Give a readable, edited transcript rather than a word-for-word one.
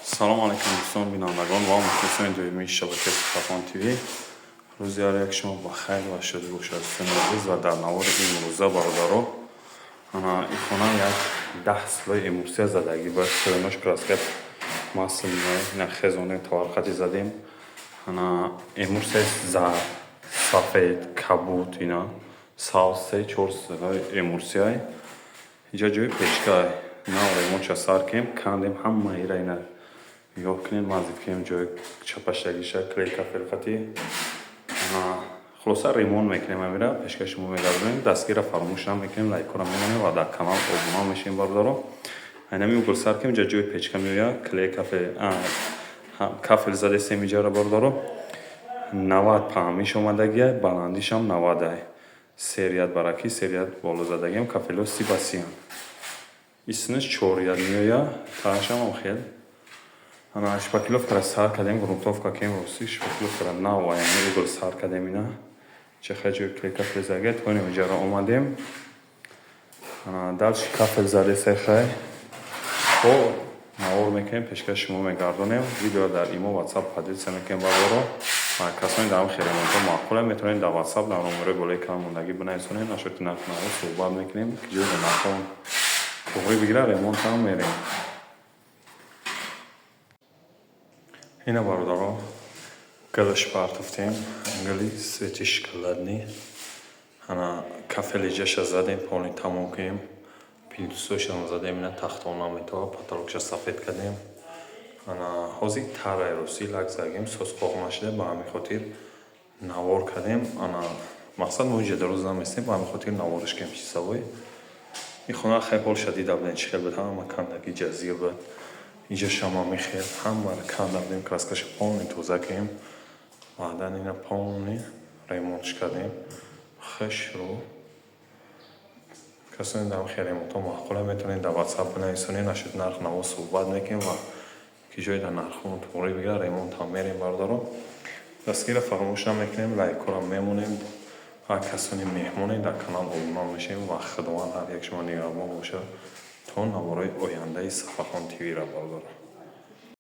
Салом алейкум, дӯстон, бинандагон ва мухлисони доимии шабакаи Сафахон ТВ. Рӯзи ҳар як шумо ба хайр ва шодӣ бошад, дӯстони азиз. Ва дар навори имрӯза, бародаро, ана ин хона як 10 слой эмульсия задагӣ, ба сӯнош краска масляная ина хезонем, таварқати задем. Ана эмульсияи зард, сафед, кабуд, ина сабз, се чор слой эмульсияй. Инҷа ҷои печкай нав ремонтша сар кунем, кандем ҳамаира. Ина нигоҳ кунем, мазид кунем, ҷои чапаштагиша клей кафел хати. Хулоса, ремонт мекунем, амира пешкаши шумо мегардонем. Дастгирра фаромӯш намекунем, лайкҳоро мемонем ва дар канал обуна мешавем, бародаро. Айнами угол сар кунем, инҷа ҷои печка меояд, клей кафел задестем иҷара, бародаро. 90 паҳмиш омадагия, баландишам 90-ай. Серият бараки, серият боло задагиам, кафелҳо 30 ба 30-анд. Истинаш чорят меояд, таашам хел. Ана шпаклёвкара сар кардем, грунтовка кем, рости шпаклёвкара нав аями угол сар кардем. Ина чеха ҷои клей кафел задагия, то инам иҷара омадем. Ана дальше кафел задесай. Хай, бо навор мекунем, пешкаши шумо мегардонем. Видео дар имо, WhatsApp поделиться мекунем, бародаро. Ва касоне дар ҳам ремонтҳо маъқуле, метавонед дар WhatsApp, дар номерои болои экран мондагӣ бинависонед. Нашоти нархи наво суҳбат мекунем, ки ҷои нархҳо туғрӣ бигира, ремонтам мерем. Ина, бародаро, галаш партофтем, гали цвети шоколадный. Ана кафели ҷаша задем, полный тамом кунем. Плинтусошам задем, ина тахтона метова, потолокша сафед кардем. Ана ҳозир тарай росӣ лак задем, созқоқ нашуда, ба ҳамин хотир навор кардем. Ана мақсад мо иҷа дароз наместем, ба ҳамин хотир навораш кардем чизавой. Ин хона хай ҳолша дида будем, чӣ хел буд, ҳама кандаги ҷазир буд. Инҷа шама мехел, ҳамаро канда будем, краскаша полный тоза кардем. Баъдан ина полный ремонтш кардем. Хушрӯ. Касоне дар хел ремонтҳо маъқуле, метавонед дар WhatsApp бинависонед, нашуд нарх наво суҳбат мекунем ва ки ҷое дар нархҳо туғрӣ бигирад, ремонтам мерем, бародаро. Дастгирро фаромӯш намекунем, лайкҳоро мемонем ва касоне меҳмоне дар канал обуна мешавем. Ва Худованд ҳар як шумо нигаҳбон бошад то наворҳои ояндаи Сафахон ТВ-ра, бародаро.